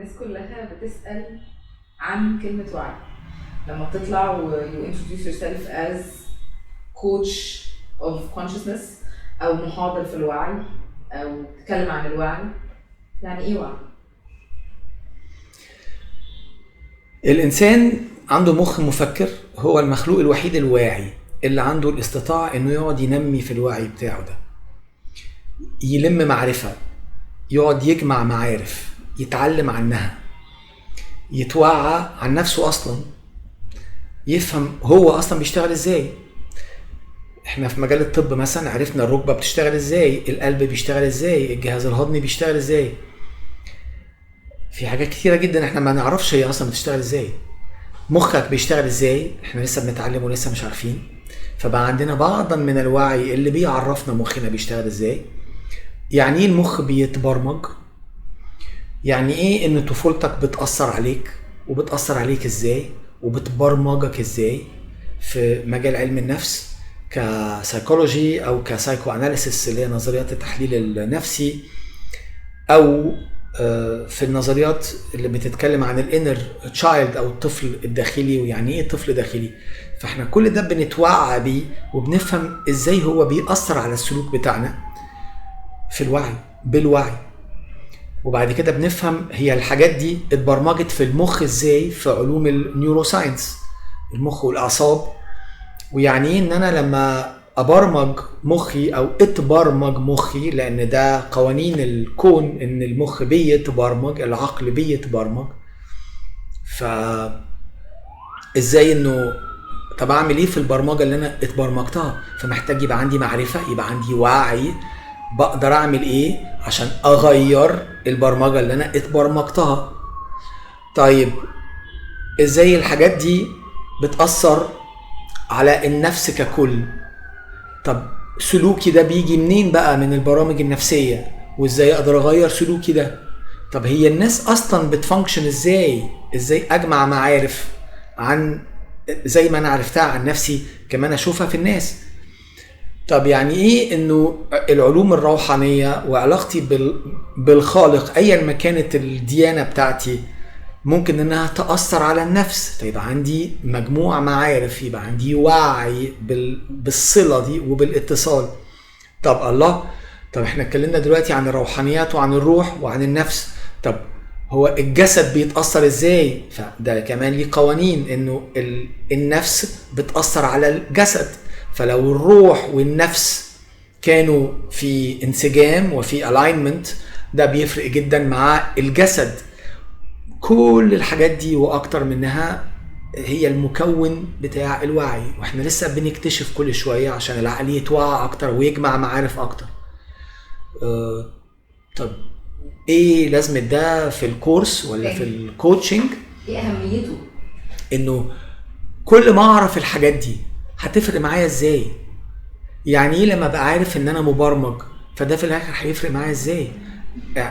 الناس كلها بتسأل عن كلمة وعي لما بتطلع و you introduce yourself as coach of consciousness أو محاضر في الوعي أو تتكلم عن الوعي، يعني إيه وعي؟ الإنسان عنده مخ مفكر، هو المخلوق الوحيد الواعي اللي عنده الاستطاعة إنه يقعد ينمي في الوعي بتاعه ده، يلم معرفة، يقعد يجمع معارف، يتعلم عنها، يتوعى عن نفسه أصلا، يفهم هو أصلا بيشتغل إزاي. إحنا في مجال الطب مثلا عرفنا الركبة بتشتغل إزاي، القلب بيشتغل إزاي، الجهاز الهضمي بيشتغل إزاي. في حاجات كتيرة جدا إحنا ما نعرفش هي أصلا بتشتغل إزاي. مخك بيشتغل إزاي إحنا لسه بنتعلم ولسه مش عارفين. فبقى عندنا بعضا من الوعي اللي بيعرفنا مخنا بيشتغل إزاي. يعني إيه المخ بيتبرمج؟ يعني إيه إن طفولتك بتأثر عليك، وبتأثر عليك إزاي، وبتبرمجك إزاي؟ في مجال علم النفس كسايكولوجي أو ك psychoanalysis اللي هي نظريات التحليل النفسي، أو في النظريات اللي بتتكلم عن ال inner child أو الطفل الداخلي، ويعني إيه طفل داخلي. فإحنا كل ده بنتوعى بيه وبنفهم إزاي هو بيأثر على السلوك بتاعنا في الوعي، بالوعي. وبعد كده بنفهم هي الحاجات دي اتبرمجت في المخ ازاي في علوم ال neuroscience، المخ والاعصاب. ويعني ايه ان انا لما ابرمج مخي او اتبرمج مخي، لان ده قوانين الكون ان المخ بيتبرمج، العقل بيتبرمج. ف ازاي انه طب اعمل ايه في البرمجة اللي انا اتبرمجتها؟ فمحتاج يبقى عندي معرفة، يبقى عندي وعي، بقدر اعمل ايه عشان اغير البرمجة اللي انا اتبرمجتها. طيب ازاي الحاجات دي بتأثر على النفس ككل؟ طب سلوكي ده بيجي منين بقى؟ من البرامج النفسية، وازاي اقدر اغير سلوكي ده؟ طب هي الناس اصلا بت function ازاي؟ ازاي اجمع معارف عن زي ما انا عرفتها عن نفسي كمان اشوفها في الناس؟ طب يعني ايه انه العلوم الروحانية وعلاقتي بالخالق ايا ما كانت الديانة بتاعتي ممكن انها تأثر على النفس؟ فيبقى عندي مجموعة معارف، يبقى عندي وعي بالصلة دي وبالاتصال. طب الله، طب احنا اتكلمنا دلوقتي عن الروحانيات وعن الروح وعن النفس، طب هو الجسد بيتأثر ازاي؟ فده كمان ليه قوانين انه النفس بتأثر على الجسد. فلو الروح والنفس كانوا في انسجام وفي alignment، ده بيفرق جدا مع الجسد. كل الحاجات دي واكتر منها هي المكون بتاع الوعي، واحنا لسه بنكتشف كل شوية عشان العقل يتوعى اكتر ويجمع معارف اكتر. طب ايه لازمة ده في ال course ولا في ال coaching؟ ايه اهميته؟ انه كل ما اعرف الحاجات دي هتفرق معايا ازاي؟ يعني ايه لما ابقى عارف ان انا مبرمج؟ فده في الاخر هيفرق معايا ازاي؟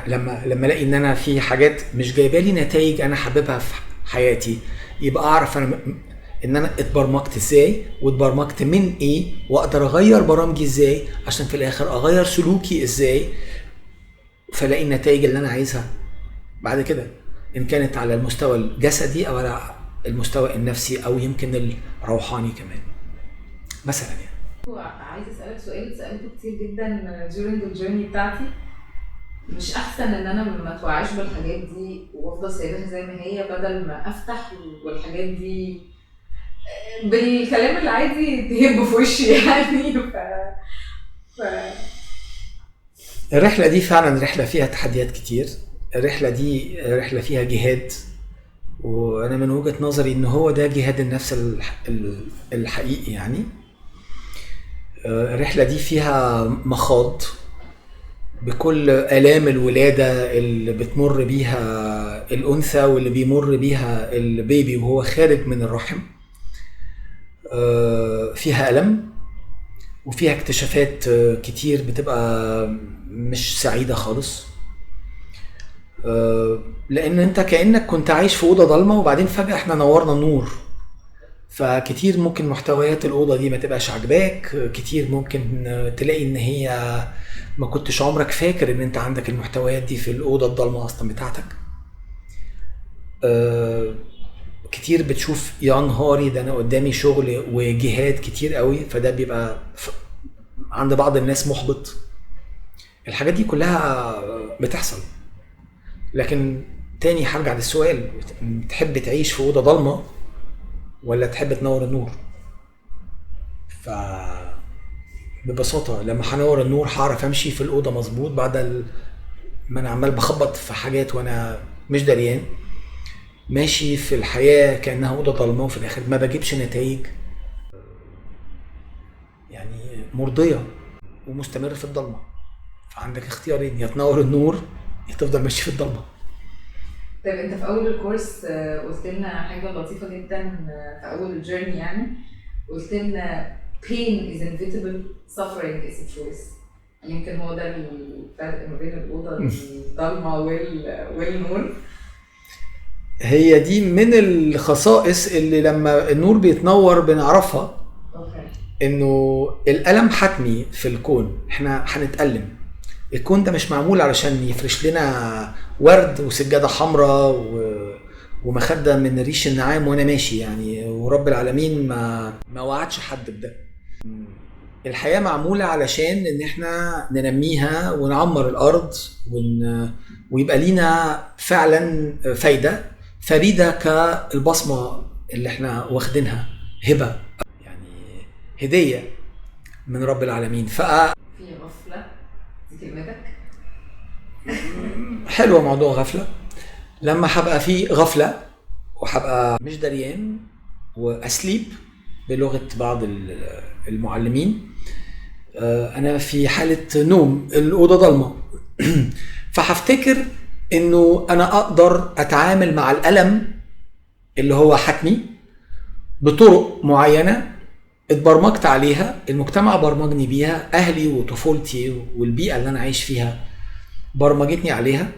لما الاقي ان انا في حاجات مش جايبه لي نتائج انا حاببها في حياتي، يبقى اعرف انا ان انا اتبرمجت ازاي واتبرمجت من ايه، واقدر اغير برامجي ازاي عشان في الاخر اغير سلوكي ازاي، فلاقي النتائج اللي انا عايزها بعد كده، ان كانت على المستوى الجسدي او على المستوى النفسي او يمكن الروحاني كمان مثلا. يعني عايز اسالك سؤال سالته كتير جدا during the journey بتاعتي، مش احسن ان انا ما اتوعاش بالحاجات دي وافضل سايبها زي ما هي بدل ما افتح والحاجات دي بالكلام العادي تهب في وشي يعني؟ الرحلة دي فعلا رحله فيها تحديات كتير، الرحلة دي رحله فيها جهاد، وانا من وجهه نظري ان هو ده جهاد النفس الحقيقي. يعني الرحلة دي فيها مخاض بكل آلام الولادة اللي بتمر بيها الأنثى واللي بيمر بيها البيبي وهو خارج من الرحم. فيها ألم وفيها اكتشافات كتير بتبقى مش سعيدة خالص، لأن أنت كأنك كنت عايش في أوضة ضلمة وبعدين فجأة احنا نورنا النور. فكتير ممكن محتويات الأوضة دي ما تبقاش عجباك، كتير ممكن تلاقي إن هي ما كنتش عمرك فاكر إن أنت عندك المحتويات دي في الأوضة الضلمة أصلا بتاعتك. كتير بتشوف يا نهاري ده انا قدامي شغل وجهاد كتير قوي، فده بيبقى عند بعض الناس محبط. الحاجات دي كلها بتحصل. لكن تاني هرجع للسؤال، تحب تعيش في أوضة ضلمة ولا تحب تنور النور؟ ف ببساطة لما هنور النور هعرف امشي في الأوضة مظبوط، بعد ما انا عمال بخبط في حاجات وانا مش دريان، ماشي في الحياة كأنها أوضة ضلمة، وفي الآخر ما بجيبش نتائج يعني مرضية ومستمر في الضلمة. فعندك اختيارين، يا تنور النور يا تفضل ماشي في الضلمة. طيب انت في اول الكورس قلت لنا حاجة لطيفة جدا في اول ال journey، يعني قلت لنا pain is inevitable, suffering is a choice. يمكن هو ده الفرق ما بين الأوضة الضلمة والنور. هي دي من الخصائص اللي لما النور بيتنور بنعرفها. okay. انه الألم حتمي في الكون، احنا هنتألم. الكون ده مش معمول علشان يفرش لنا ورد وسجادة حمراء ومخدة من ريش النعام وانا ماشي يعني، ورب العالمين ما وعدش حد بده. الحياة معمولة علشان ان احنا ننميها ونعمر الارض ويبقى لينا فعلا فايدة فريدة كالبصمة اللي احنا واخدينها هبة، يعني هدية من رب العالمين. في غفلة، دي كلمتك حلوة، موضوع غفلة. لما هبقى في غفلة وهبقى مش دريان وأسليب بلغة بعض المعلمين، أنا في حالة نوم، الأوضة ضلمة، فهفتكر إنه أنا أقدر أتعامل مع الألم اللي هو حتمي بطرق معينة اتبرمجت عليها، المجتمع برمجني بيها، أهلي وطفولتي والبيئة اللي أنا عايش فيها برمجتني عليها،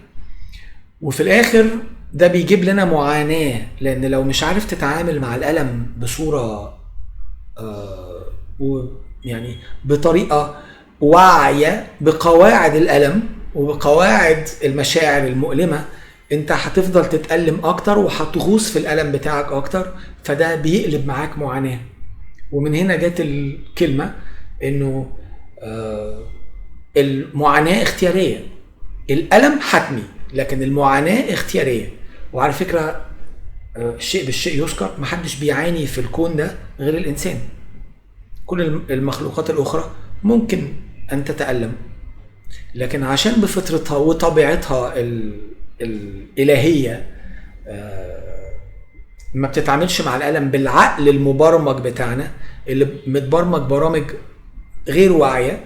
وفي الآخر ده بيجيب لنا معاناة. لأن لو مش عارف تتعامل مع الألم بصورة يعني بطريقة واعية بقواعد الألم وبقواعد المشاعر المؤلمة، انت هتفضل تتألم أكتر وهتغوص في الألم بتاعك أكتر، فده بيقلب معاك معاناة. ومن هنا جت الكلمة انه المعاناة اختيارية، الألم حتمي لكن المعاناة اختيارية. وعلى فكرة الشيء بالشيء يذكر، محدش بيعاني في الكون ده غير الإنسان. كل المخلوقات الأخرى ممكن أن تتألم، لكن عشان بفطرتها وطبيعتها الإلهية ما بتتعاملش مع الألم بالعقل المبرمج بتاعنا اللي متبرمج برامج غير واعية،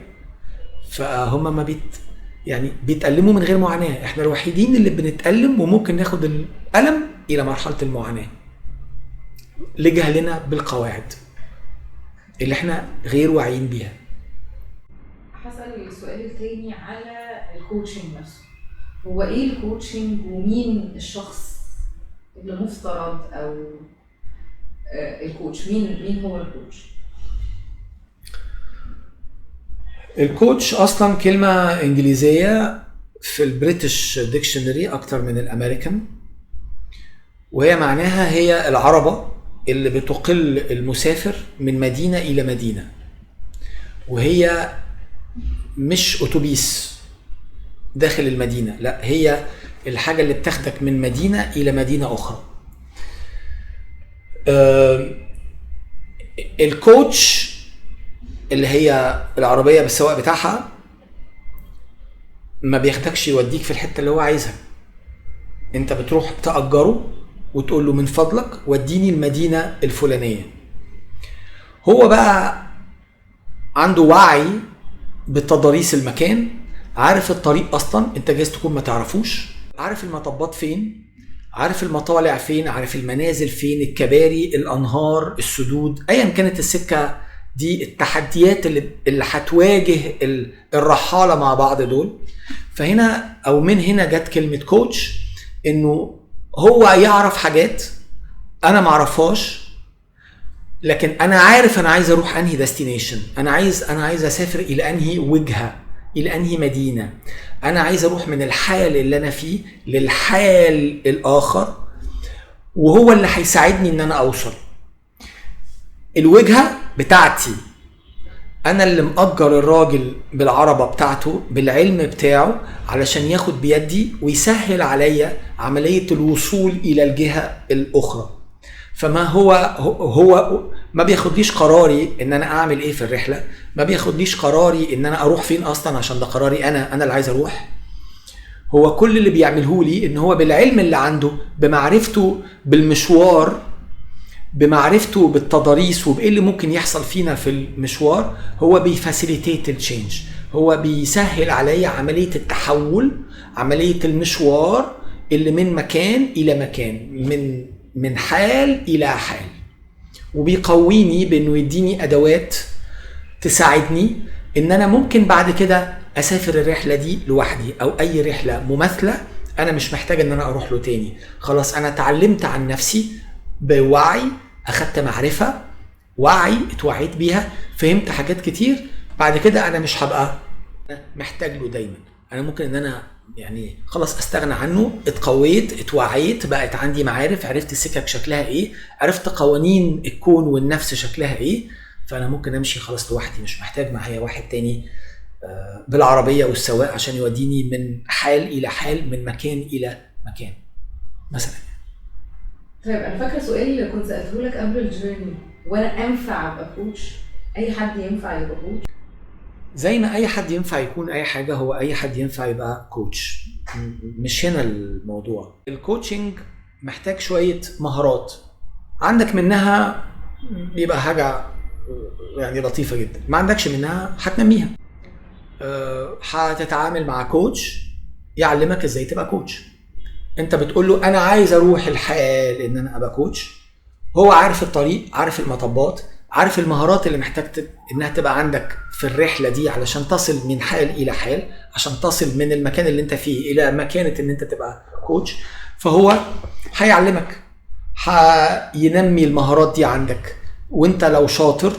فهم ما يعني بيتألموا من غير معاناة. احنا الوحيدين اللي بنتألم وممكن ناخد الألم إلى مرحلة المعاناة لجهلنا بالقواعد اللي احنا غير واعيين بيها. هسأل السؤال التاني على ال coaching نفسه، هو ايه ال coaching ومين الشخص اللي مفترض او ال coach، مين هو ال coach؟ ال coach اصلا كلمة انجليزية في ال British dictionary اكتر من الامريكان، وهي معناها هي العربة اللي بتقل المسافر من مدينة الى مدينة، وهي مش اتوبيس داخل المدينة، لا هي الحاجة اللي بتاخدك من مدينة الى مدينة اخرى. ال coach اللي هي العربية بالسواق بتاعها ما بياخدكش يوديك في الحتة اللي هو عايزها، انت بتروح تأجره وتقول له من فضلك وديني المدينة الفلانية. هو بقى عنده وعي بتضاريس المكان، عارف الطريق اصلا، انت جايز تكون ما تعرفوش، عارف المطبات فين، عارف المطالع فين، عارف المنازل فين، الكباري، الانهار، السدود، ايا كانت السكة دي، التحديات اللي هتواجه الرحالة مع بعض دول. فهنا او من هنا جت كلمة كوتش، انه هو يعرف حاجات انا معرفهاش، لكن انا عارف انا عايز اروح انهي destination، انا عايز اسافر الى انهي وجهة، الى انهي مدينة، انا عايز اروح من الحال اللي انا فيه للحال الاخر. وهو اللي هيساعدني ان انا اوصل الوجهة بتاعتي. انا اللي مأجر الراجل بالعربه بتاعته بالعلم بتاعه علشان ياخد بيدي ويسهل عليا عملية الوصول الى الجهة الاخرى. فما هو ما بياخدليش قراري ان انا اعمل ايه في الرحلة، ما بياخدليش قراري ان انا اروح فين اصلا، عشان ده قراري انا اللي عايز اروح. هو كل اللي بيعمله لي ان هو بالعلم اللي عنده، بمعرفته بالمشوار، بمعرفته بالتضاريس وبايه اللي ممكن يحصل فينا في المشوار، هو بي facilitate ال change، هو بيسهل عليا عملية التحول، عملية المشوار اللي من مكان الى مكان، من حال الى حال، وبيقويني بانه يديني ادوات تساعدني ان انا ممكن بعد كده اسافر الرحلة دي لوحدي او اي رحله مماثلة. انا مش محتاج ان انا اروح له تاني، خلاص انا اتعلمت عن نفسي بوعي، اخدت معرفة وعي، اتوعيت بيها، فهمت حاجات كتير. بعد كده انا مش هبقى محتاج له دايما، انا ممكن ان انا يعني خلاص استغنى عنه. اتقويت، اتوعيت، بقت عندي معارف، عرفت السكك شكلها ايه، عرفت قوانين الكون والنفس شكلها ايه، فانا ممكن امشي خلاص لوحدي، مش محتاج معايا واحد تاني بالعربية والسواق عشان يوديني من حال الى حال، من مكان الى مكان مثلا. طيب انا فاكره سؤال كنت سالته لك قبل ال journey، وانا انفع ابقى coach؟ اي حد ينفع يبقى coach؟ زي ما اي حد ينفع يكون اي حاجة، هو اي حد ينفع يبقى coach. مش هنا الموضوع. ال coaching محتاج شوية مهارات، عندك منها بيبقى حاجة يعني لطيفة جدا، ما عندكش منها هتنميها. هتتعامل مع coach يعلمك ازاي تبقى coach. انت بتقول له انا عايز اروح الحال ان انا ابقى coach، هو عارف الطريق، عارف المطبات، عارف المهارات اللي محتاج انها تبقى عندك في الرحلة دي علشان تصل من حال الى حال، عشان تصل من المكان اللي انت فيه الى مكانه ان انت تبقى coach. فهو هيعلمك، هينمي المهارات دي عندك، وانت لو شاطر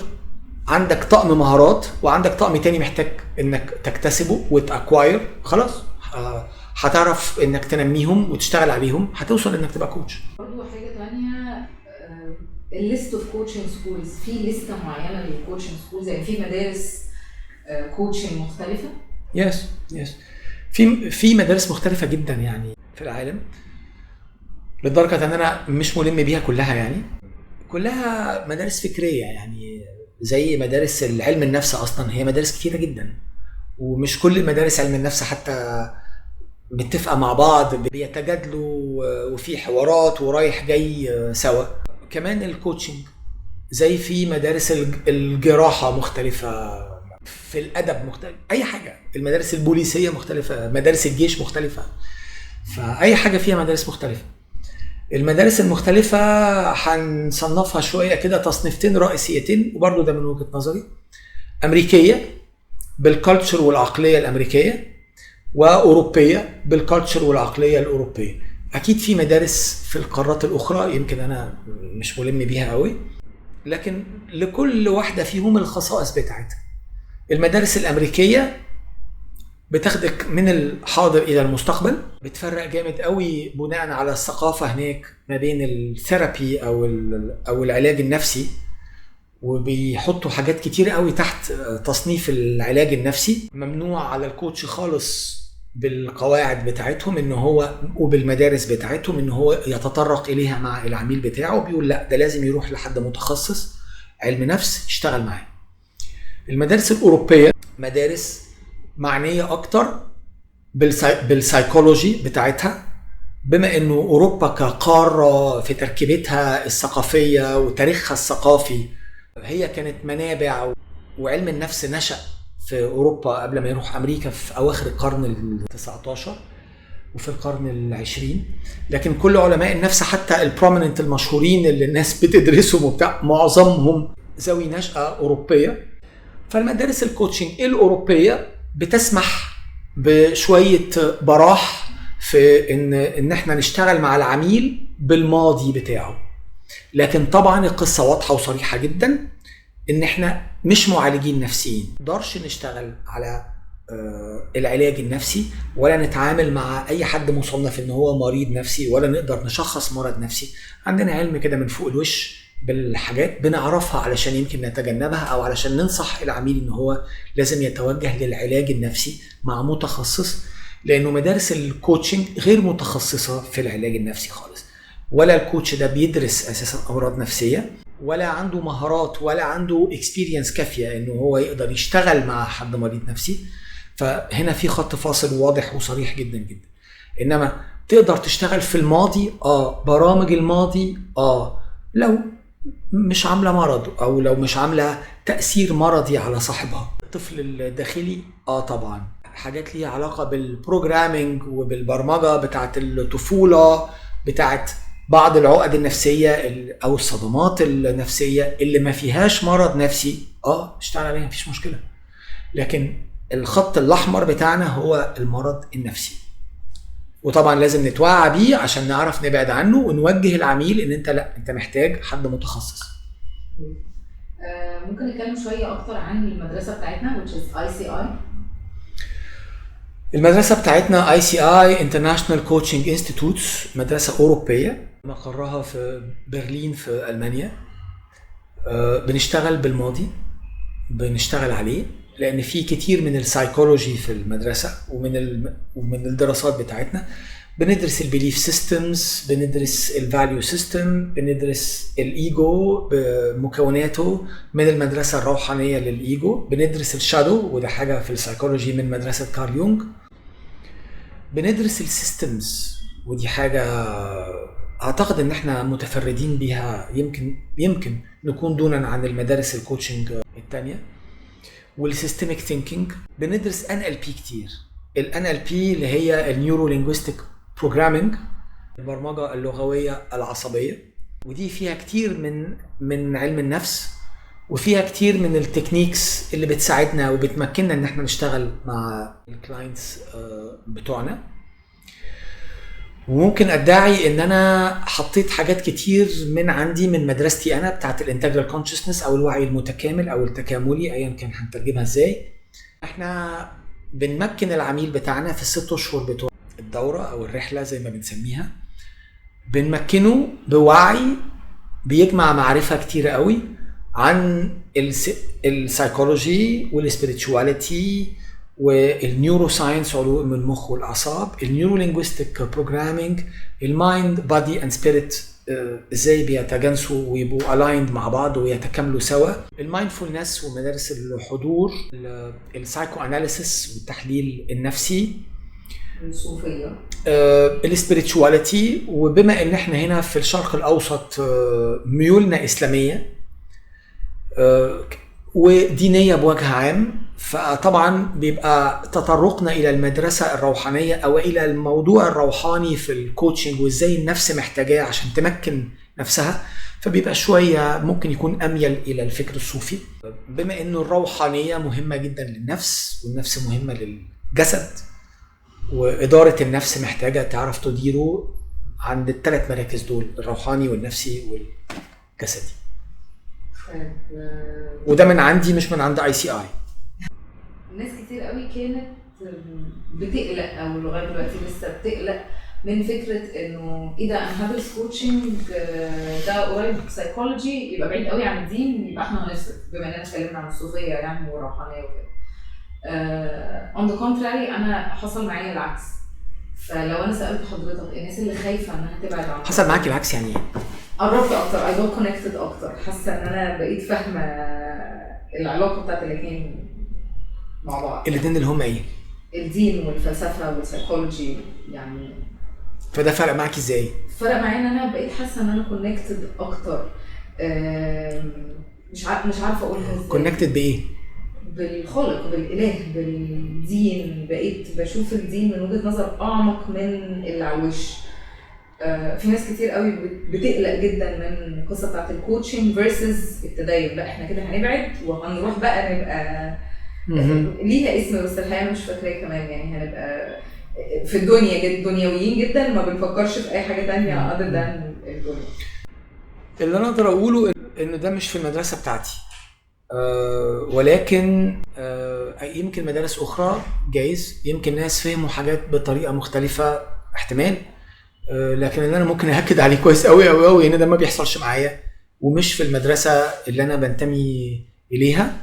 عندك طقم مهارات وعندك طقم تاني محتاج انك تكتسبه وت acquire، خلاص هتعرف انك تنميهم وتشتغل عليهم، هتوصل انك تبقى coach. برضه حاجة تانية، ال list of coaching schools، في لستة معينة لل coaching schools؟ يعني في مدارس coaching مختلفة؟ yes yes، في مدارس مختلفة جدا يعني في العالم، لدرجة ان انا مش ملم بيها كلها. يعني كلها مدارس فكرية، يعني زي مدارس العلم النفس اصلا هي مدارس كتيرة جدا، ومش كل مدارس علم النفس حتى متفقه مع بعض، بيتجادلوا وفي حوارات ورايح جاي سوا. كمان ال coaching زي في مدارس الجراحة مختلفة، في الادب مختلف، اي حاجة، المدارس البوليسيه مختلفة، مدارس الجيش مختلفة، فاي حاجة فيها مدارس مختلفة. المدارس المختلفة هنصنفها شوية كده تصنيفتين رئيسيتين، وبرضو ده من وجهه نظري، امريكية بال culture والعقلية الامريكية، واوروبيه بال culture والعقلية الاوروبية. اكيد في مدارس في القارات الاخرى يمكن انا مش ملم بيها قوي، لكن لكل واحدة فيهم الخصائص بتاعتها. المدارس الامريكية بتاخدك من الحاضر الى المستقبل، بتفرق جامد قوي بناء على الثقافة هناك ما بين ال therapy او العلاج النفسي، وبيحطوا حاجات كتير قوي تحت تصنيف العلاج النفسي. ممنوع على ال coach خالص بالقواعد بتاعتهم ان هو وبالمدارس بتاعتهم ان هو يتطرق اليها مع العميل بتاعه، بيقول لا ده لازم يروح لحد متخصص علم نفس يشتغل معاه. المدارس الاوروبية مدارس معنية اكتر بالسايكولوجي بتاعتها، بما انه اوروبا كقاره في تركيبتها الثقافية وتاريخها الثقافي هي كانت منابع، وعلم النفس نشأ في اوروبا قبل ما يروح امريكا في اواخر القرن ال19 وفي القرن ال20. لكن كل علماء النفس حتى ال prominent المشهورين اللي الناس بتدرسهم وبتاع معظمهم ذوي نشأة اوروبية. فالمدارس ال coaching الاوروبية بتسمح بشوية براح في ان احنا نشتغل مع العميل بالماضي بتاعه، لكن طبعا القصة واضحة وصريحة جدا ان احنا مش معالجين نفسيين، مقدرش نشتغل على العلاج النفسي، ولا نتعامل مع اي حد مصنف ان هو مريض نفسي، ولا نقدر نشخص مرض نفسي. عندنا علم كده من فوق الوش بالحاجات بنعرفها علشان يمكن نتجنبها، او علشان ننصح العميل ان هو لازم يتوجه للعلاج النفسي مع متخصص، لانه مدارس ال coaching غير متخصصة في العلاج النفسي خالص، ولا ال coach ده بيدرس اساسا امراض نفسية، ولا عنده مهارات، ولا عنده experience كافيه انه هو يقدر يشتغل مع حد مريض نفسي. فهنا في خط فاصل واضح وصريح جدا جدا. انما تقدر تشتغل في الماضي، برامج الماضي، لو مش عامله مرض او لو مش عامله تاثير مرضي على صاحبها. الطفل الداخلي، طبعا حاجات ليها علاقة بال programming وبالبرمجه بتاعه الطفولة، بتاعه بعض العقد النفسية او الصدمات النفسية اللي ما فيهاش مرض نفسي، اشتغل عليها مفيش مشكلة. لكن الخط الاحمر بتاعنا هو المرض النفسي، وطبعا لازم نتوعى بيه عشان نعرف نبعد عنه ونوجه العميل ان انت لا، انت محتاج حد متخصص. ممكن نتكلم شوية اكتر عن المدرسة بتاعتنا which is ICI. المدرسة بتاعتنا ICI International Coaching Institutes، مدرسه اوروبية مقرها في برلين في المانيا. بنشتغل بالماضي، بنشتغل عليه، لان في كتير من السايكولوجي في المدرسة ومن الدراسات بتاعتنا. بندرس ال belief systems، بندرس ال value system، بندرس الايجو بمكوناته من المدرسة الروحانية للايجو، بندرس ال shadow وده حاجة في السايكولوجي من مدرسه كارل يونغ، بندرس ال systems ودي حاجة اعتقد ان احنا متفردين بيها، يمكن نكون دونا عن المدارس ال coaching الثانية. وال systemic thinking، بندرس NLP كتير. ال NLP اللي هي ال neuro linguistic programming، البرمجة اللغوية العصبية، ودي فيها كتير من علم النفس، وفيها كتير من ال techniques اللي بتساعدنا وبتمكننا ان احنا نشتغل مع ال clients بتوعنا. وممكن ادعي ان انا حطيت حاجات كتير من عندي من مدرستي انا بتاعت ال integral consciousness او الوعي المتكامل او التكاملي، ايا كان هنترجمها ازاي. احنا بنمكن العميل بتاعنا في ال6 اشهر بتوع الدورة او الرحلة زي ما بنسميها، بنمكنه بوعي بيجمع معرفة كتير قوي عن ال psychology وال spirituality وال neuroscience، علوم المخ والاعصاب، ال neuro linguistic programming، ال mind body and spirit ازاي بيتجانسوا ويبقوا aligned مع بعض ويتكاملوا سوا، ال mindfulness ومدارس الحضور، ال psychoanalysis والتحليل النفسي، الصوفية، ال spirituality. وبما ان احنا هنا في الشرق الاوسط ميولنا اسلامية ودينيه بوجه عام، فطبعا بيبقى تطرقنا الى المدرسة الروحانية او الى الموضوع الروحاني في ال coaching وازاي النفس محتاجاه عشان تمكن نفسها، فبيبقى شوية ممكن يكون اميل الى الفكر الصوفي، بما انه الروحانية مهمة جدا للنفس والنفس مهمة للجسد، واداره النفس محتاجه تعرف تديره عند الثلاث مراكز دول، الروحاني والنفسي والجسدي. وده من عندي مش من عند ICI. ناس كتير قوي كانت بتقلق او لغاية دلوقتي لسه بتقلق من فكرة انه ايه ده، انا هدرس coaching ده قريب سايكولوجي يبقى بعيد قوي عن الدين، يبقى احنا هنفصل، بما اننا اتكلمنا عن الصوفية يعني والروحانيه وكده. on the contrary انا حصل معايا العكس. فلو انا سالت حضرتك الناس اللي خايفة انها تبعد عن، حصل معاك العكس يعني ايه؟ قربت اكتر، I got connected اكتر، حاسه ان انا بقيت فاهمه العلاقة بتاعت الاثنين مع بعض. الاثنين اللي هم ايه؟ الدين والفلسفة والسايكولوجي يعني. فده فرق معاك ازاي؟ فرق معايا ان انا بقيت حاسه ان انا connected اكتر. مش عارفه اقولها ازاي. connected بايه؟ بالخالق، بالاله، بالدين. بقيت بشوف الدين من وجهه نظر اعمق من اللي على الوش. في ناس كتير قوي بتقلق جدا من القصة بتاعت ال coaching versus التدين، لا احنا كده هنبعد وهنروح بقى نبقى ليها اسم بس الحقيقة مش فاكراه كمان، يعني هنبقى في الدنيا جد دنيويين جدا، ما بنفكرش في اي حاجة تانية other than الدنيا. اللي انا اقدر اقوله ان ده مش في المدرسة بتاعتي. ولكن يمكن مدارس اخرى جايز، يمكن ناس فهموا حاجات بطريقة مختلفة احتمال، لكن اللي انا ممكن ااكد عليه كويس قوي قوي قوي ان ده ما بيحصلش معايا، ومش في المدرسة اللي انا بنتمي اليها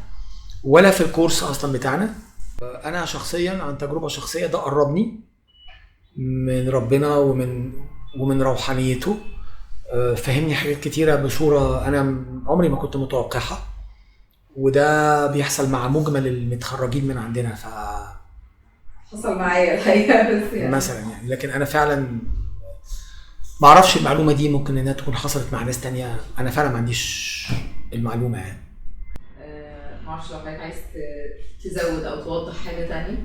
ولا في الكورس اصلا بتاعنا. انا شخصيا عن تجربه شخصية ده قربني من ربنا ومن روحانيته، فهمني حاجات كتيرة بصورة انا عمري ما كنت متوقعها، وده بيحصل مع مجمل المتخرجين من عندنا. حصل معايا الحقيقة بس يعني مثلا يعني، لكن انا فعلا ما اعرفش المعلومة دي، ممكن انها تكون حصلت مع ناس تانية، انا فعلا ما عنديش المعلومة يعني. ما اعرفش لو حضرتك عايز تزود او توضح حاجة تانية.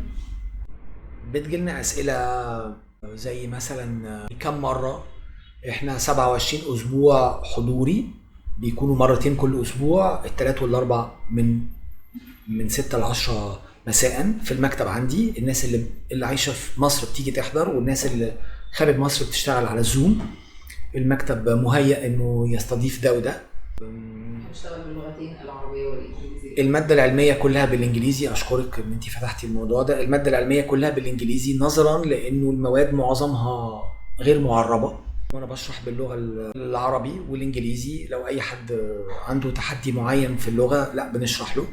بتجيلنا اسئلة زي مثلا كم مرة احنا 27 اسبوع حضوري، بيكونوا مرتين كل اسبوع، الثلاث والاربع من 6 ل 10 مساء في المكتب عندي. الناس اللي عايشه في مصر بتيجي تحضر، والناس اللي خارج مصر بتشتغل على الزوم. المكتب مهيأ انه يستضيف ده وده. بنشتغل باللغتين العربية والانجليزية. المادة العلمية كلها بالانجليزي، اشكرك ان انت فتحتي الموضوع ده. المادة العلمية كلها بالانجليزي نظرا لانه المواد معظمها غير معربه، وانا بشرح باللغة العربي والانجليزي. لو اي حد عنده تحدي معين في اللغة لا بنشرح له،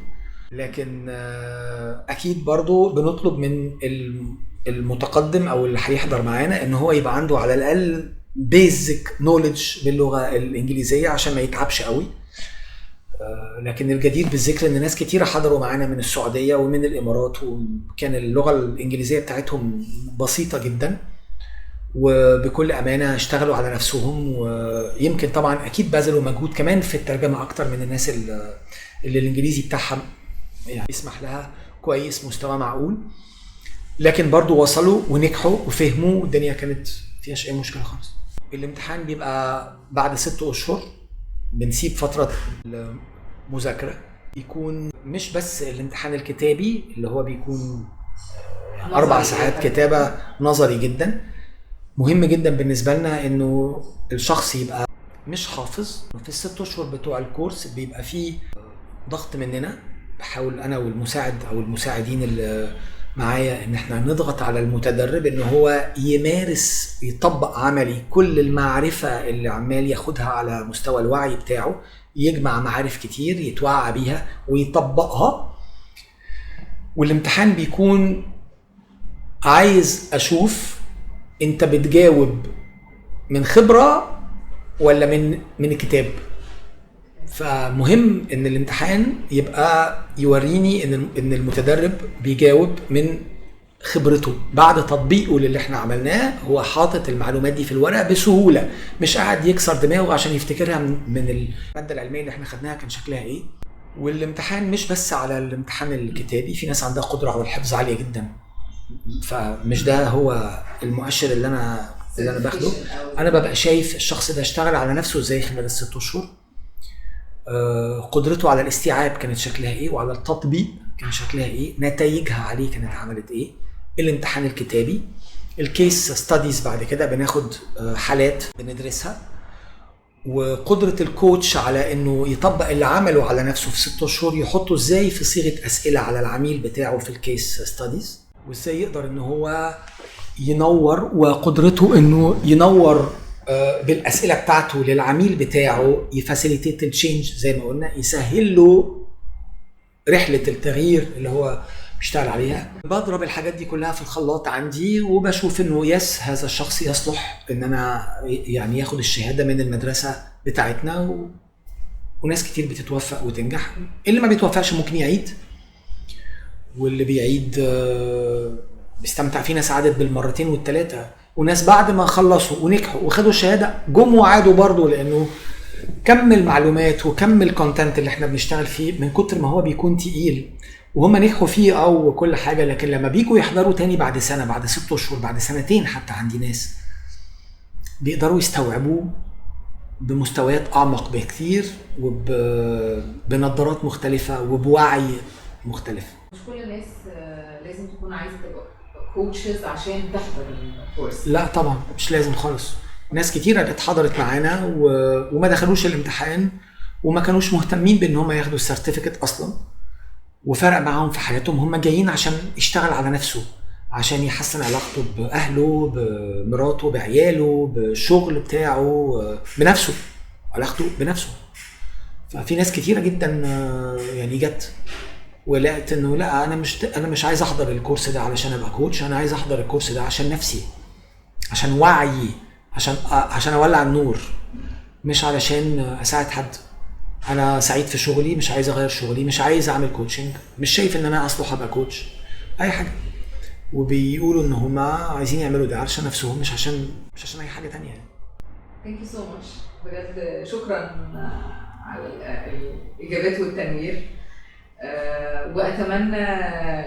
لكن اكيد برضو بنطلب من المتقدم او اللي هيحضر معانا ان هو يبقى عنده على الاقل basic knowledge باللغة الانجليزية عشان ما يتعبش قوي. لكن الجدير بالذكر ان ناس كتيرة حضروا معانا من السعودية ومن الامارات، وكان اللغة الانجليزية بتاعتهم بسيطة جدا، وبكل امانه اشتغلوا على نفسهم، ويمكن طبعا اكيد بذلوا مجهود كمان في الترجمة اكتر من الناس اللي الانجليزي بتاعها يعني يسمح لها كويس، مستوى معقول، لكن برضو وصلوا ونجحوا وفهموا، والدنيا كانت فيهاش اي مشكلة خالص. الامتحان بيبقى بعد 6 اشهر، بنسيب فترة المذاكرة، يكون مش بس الامتحان الكتابي اللي هو بيكون 4 ساعات كتابه نظري جدا. مهم جدا بالنسبة لنا انه الشخص يبقى مش حافظ. في ال6 اشهر بتوع الكورس بيبقى فيه ضغط مننا، بحاول انا والمساعد او المساعدين اللي معايا ان احنا نضغط على المتدرب ان هو يمارس، يطبق عملي كل المعرفة اللي عمال ياخدها على مستوى الوعي بتاعه، يجمع معارف كتير يتوعى بيها ويطبقها. والامتحان بيكون عايز اشوف انت بتجاوب من خبرة ولا من الكتاب. فمهم ان الامتحان يبقى يوريني ان المتدرب بيجاوب من خبرته بعد تطبيقه للي احنا عملناه، هو حاطط المعلومات دي في الورق بسهولة، مش قاعد يكسر دماغه عشان يفتكرها من المادة العلمية اللي احنا خدناها كان شكلها ايه. والامتحان مش بس على الامتحان الكتابي، في ناس عندها قدرة على الحفظ عالية جدا، فمش ده هو المؤشر اللي انا باخده. انا ببقى شايف الشخص ده اشتغل على نفسه ازاي خلال ال6 اشهر، قدرته على الاستيعاب كانت شكلها ايه، وعلى التطبيق كان شكلها ايه، نتائجها عليه كانت عملت ايه. الامتحان الكتابي، ال case studies بعد كده بناخد حالات بندرسها، وقدرة ال coach على انه يطبق اللي عمله على نفسه في 6 اشهر، يحطه ازاي في صيغة اسئلة على العميل بتاعه في ال case studies، وازاي يقدر ان هو ينور، وقدرته انه ينور بالاسئلة بتاعته للعميل بتاعه، ي facilitate ال change زي ما قلنا، يسهل له رحله التغيير اللي هو بيشتغل عليها. بضرب الحاجات دي كلها في الخلاط عندي، وبشوف انه yes هذا الشخص يصلح ان انا يعني ياخد الشهادة من المدرسة بتاعتنا، وناس كتير بتتوفق وتنجح. اللي ما بيتوفقش ممكن يعيد، واللي بيعيد بيستمتع. في ناس عادت بالمرتين والثلاثة، وناس بعد ما خلصوا ونجحوا وخدوا الشهادة جم وعادوا برضو، لانه كم المعلومات وكم ال content اللي احنا بنشتغل فيه من كتر ما هو بيكون تقيل، وهم نجحوا فيه او كل حاجة، لكن لما بيجوا يحضروا تاني بعد سنة، بعد 6 اشهر، بعد سنتين، حتى عندي ناس بيقدروا يستوعبوا بمستويات اعمق بكثير، وبنظارات مختلفة وبوعي مختلف. مش كل الناس لازم تكون عايزه تبقى coaches عشان تحضر الكورس. لا طبعا مش لازم خالص. ناس كتيرة اللي اتحضرت معانا وما دخلوش الامتحان، وما كانوش مهتمين بان هم ياخدوا ال certificate اصلا، وفرق معاهم في حياتهم. هم جايين عشان يشتغل على نفسه، عشان يحسن علاقته باهله، بمراته، بعياله، بالشغل بتاعه، بنفسه، علاقته بنفسه. ففي ناس كتيرة جدا يعني جت ولقت انه لا، انا مش عايز احضر الكورس ده علشان ابقى coach، انا عايز احضر الكورس ده عشان نفسي، عشان وعيي، عشان اولع النور، مش علشان اساعد حد. انا سعيد في شغلي، مش عايز اغير شغلي، مش عايز اعمل coaching، مش شايف ان انا اصلح ابقى coach اي حاجة. وبيقولوا ان هما عايزين يعملوا ده علشان نفسهم، مش عشان اي حاجة تانية. Thank you so much بجد، شكرا على الاجابات والتنوير. واتمنى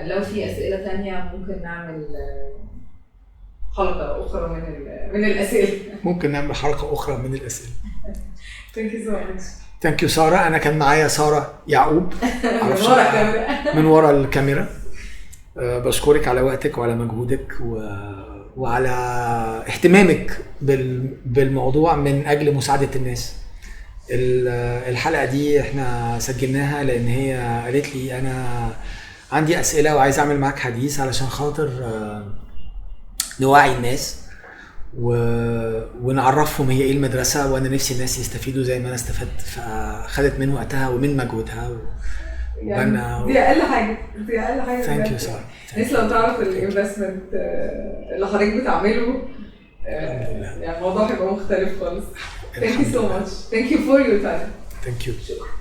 لو في اسئلة تانية ممكن نعمل حلقة اخرى من الاسئلة. ممكن نعمل حلقة اخرى من الاسئلة. Thank you so much. Thank you ساره. انا كان معايا ساره يعقوب من ورا الكاميرا. بشكرك على وقتك وعلى مجهودك وعلى اهتمامك بالموضوع من اجل مساعدة الناس. الحلقة دي احنا سجلناها لان هي قالت لي انا عندي اسئلة وعايز اعمل معاك حديث علشان خاطر نوعي الناس ونعرفهم هي ايه المدرسة، وانا نفسي الناس يستفيدوا زي ما انا استفدت. فخدت من وقتها ومن مجهودها يعني دي اقل حاجة، دي اقل حاجة. Thank you ساره. الناس لو تعرف ال investment اللي حضرتك بتعمله يعني الموضوع هيبقى مختلف خالص. Thank you so much. Thank you for your time. Thank you. شكرا.